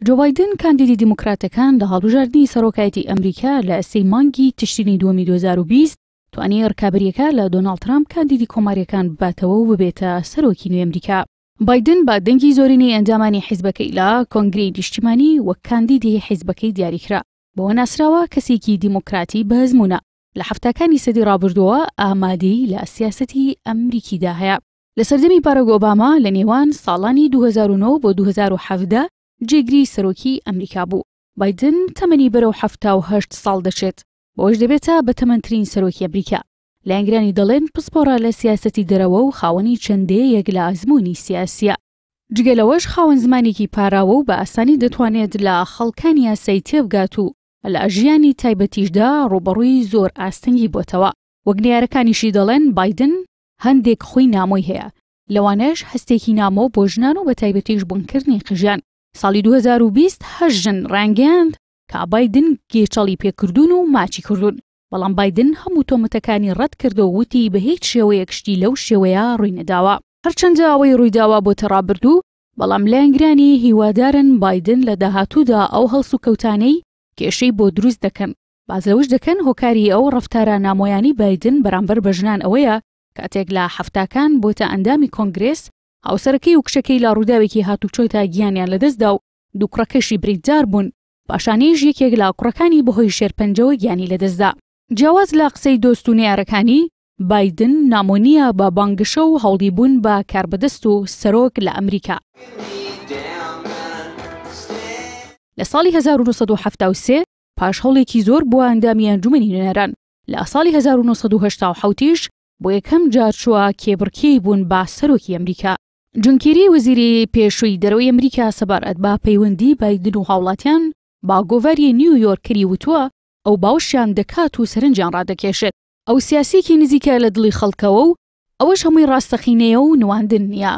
جۆ بایدن کاندیدی دیموکراتەکان لە هەڵبژاردنی سەرۆکایەتی ئەمریکا لە سێی مانگی تشرینی دووەمی 2020 توانی ڕکابەرییەکە لە دۆناڵد ترامپ کاندیدی کۆمارییەکان بباتەوە و ببێتە سەرۆکی نوێی ئەمریکا. بایدن بە دەنگی زۆرینەی ئەندامانی حیزبەکەی لە کۆنگرەی نیشتیمانی وەک کاندیدی حیزبەکەی دیاریکرا. بەوە ناسراوە کەسێکی دیموکراتی بەئەزموونە، لە حەفتاکانی سەدەی ڕابردووەوە ئامادەیی لە سیاسەتی ئەمریکیدا هەیە. لە سەردەمی باراک ئۆباما لە نێوان ساڵانی 2009 بۆ 2017 جێگری سەرۆکی ئەمریکا بوو. بایدن تەمەنی بەرەو 78 ساڵ دەچێت، بەوەش دەبێتە بەتەمەنترین سەرۆکی ئەمریکا. لایەنگرانی دەڵێن پسپۆڕە لە سیاسەتی دەرەوە و خاوەنی چەند دەیەیەک لە ئەزموونی سیاسییە. جگە لەوەش خاوەن زمانێکی پاراوە و بە ئاسانی دەتوانێت لە خەڵکانی ئاسایی تێبگات و لە ژیانی تایبەتیشدا ڕووبەڕووی زۆر ئاستەنگی بۆتەوە. وەک نەیارەکانیشی دەڵێن بایدن هەندێک خووی نامۆی هەیە، لەوانەش هەستێکی نامۆ بۆ ژنان و بەتایبەتیش بۆنکردنی قژیان. ساڵی 2020 هەشت ژن ڕایانگەیاند کە بایدن گێچەڵی پێکردوون و ماچی کردوون، بەڵام بایدن هەموو تۆمەتەکانی ڕەتکردەوە و وتی بە هیچ شێوەیەک شتی لەو شێوەیە ڕووینەداوە. هەرچەندە ئەوەی ڕوویداوە بۆتە ڕابردوو، بەڵام لایەنگرانی هیوادارن بایدن لە داهاتوودا ئەو هەڵسوکەوتانەی کێشەی بۆ دروست دەکەن، باس لەوەش دەکەن هۆکاری ئەو ڕەفتارە نامۆیانەی بایدن بەرامبەر بە ژنان ئەوەیە کاتێک لە حەفتاکان بۆتە ئەندامی کۆنگرێس، هاوسەرەکەی و کچەکەی لە ڕووداوێکی هاتوچۆدا گیانیان لەدەستدا و دوو کوڕەکەشی بریندار بوون، پاشانیش یەکێک لە کوڕەکانی بەهۆی شێرپەنجەوە گیانی لەدەستدا. جیاواز لە قسەی دۆست و نەیارەکانی، بایدن نامۆ نییە بە بانگەشە و هەوڵی بوون بە کاربەدەست و سەرۆک لە ئەمریکا. لە ساڵی 1973 پاش هەوڵێکی زۆر بووە ئەندامی ئەنجومەنی نوێنەران، لە ساڵی 1987 یش بۆ یەکەم جار چووە کێبڕکێی بوون بە سەرۆکی ئەمریکا. جۆن کێری وەزیری پێشووی دەرەوەی ئەمریکا سەبارەت بە پەیوەندی بایدن و هاوڵاتیان بە گۆڤاری نیویۆرکەری وتووە، ئەو باوەشیان دەکات و سەرنجیان ڕادەکێشێت. ئەو سیاسییەکی نزیکە لە دڵی خەڵکەوە و ئەوەش هەمووی ڕاستەقینەیە و نواندن نییە.